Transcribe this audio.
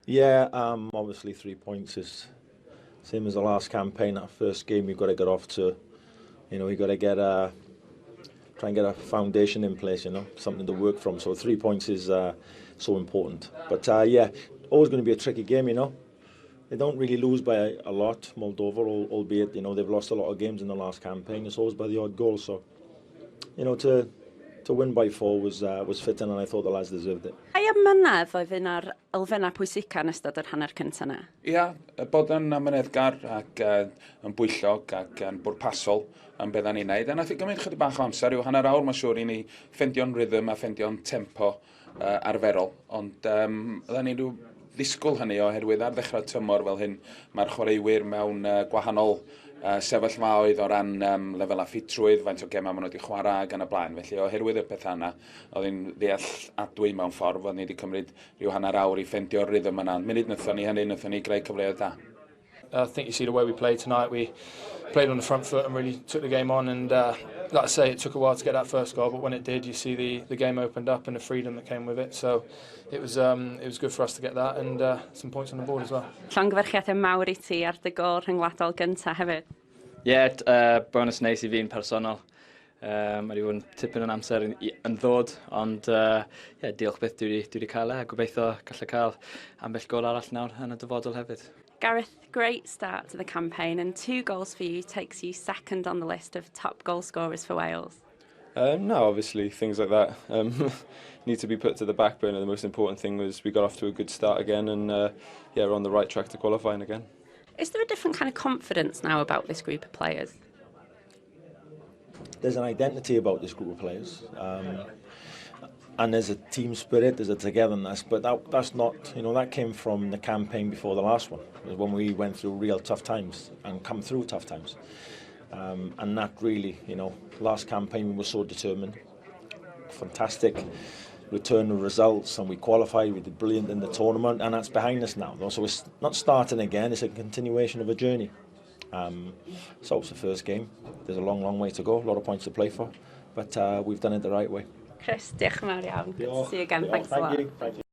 Yeah, obviously 3 points is same as the last campaign. That first game you've got to get off to, you've got to get a try and get a foundation in place, something to work from. So 3 points is so important. But yeah, always going to be a tricky game. They don't really lose by a lot, Moldova, albeit they've lost a lot of games in the last campaign. It's always by the odd goal. So to win by 4 was fitting and I thought the lads deserved it. Ai amynedd oedd un o'r elfennau pwysica yn ystod yr hanner cyntaf yna? Ia, bod yn amyneddgar ac yn bwyllog ac yn bwrpasol yn beth ni'n neud. A nath i gymryd chydig bach o amser, rhyw hanner awr mae'n siŵr i ni ffendio'n rhythm a ffendio'n tempo arferol. Ond oedden ni rhyw ddisgwyl hynny oherwydd ar ddechrau tymor fel hyn mae'r chwaraewyr mewn gwahanol sefyllfaoedd o ran lefel a ffitrwydd, faint o gemau maen nhw wedi chwarae ac yn y blaen. Felly oherwydd y pethau yna, oedd hi'n ddealladwy mewn ffordd fod ni wedi cymryd rhyw hanner awr i ffendio'r rhythm yna. Munud wnaethon ni hynny, wnaethon ni greu cyfleoedd da. I think you see the way we played tonight. We played on the front foot and really took the game on. And like I say, it took a while to get that first goal, but when it did, you see the game opened up and the freedom that came with it. So it was good for us to get that and some points on the board as well. Llongyfarchiadau mawr i ti ar dy gol rhyngwladol gyntaf hefyd. Ie, yeah, bonus neis i fi'n personol. Mae wedi bod yn tipyn o'n amser yn ddod, ond yeah, diolch byth dwi wedi cael e, a gobeithio gallai cael ambell gol arall nawr yn y dyfodol hefyd. Gareth, great start to the campaign and two goals for you takes you second on the list of top goal scorers for Wales. No, obviously things like that need to be put to the back burner. The most important thing was we got off to a good start again and yeah, we're on the right track to qualifying again. Is there a different kind of confidence now about this group of players? There's an identity about this group of players. And there's a team spirit, there's a togetherness, but that's not, that came from the campaign before the last one. It was when we went through real tough times and come through tough times. And that really, last campaign we were so determined. Fantastic return of results and we qualified, we did brilliant in the tournament and that's behind us now. So it's not starting again, it's a continuation of a journey. So it's the first game. There's a long, long way to go, a lot of points to play for, but we've done it the right way. Chris, diolch yn fawr iawn. Good to see you again. Thanks a Thank lot. you. Thank you.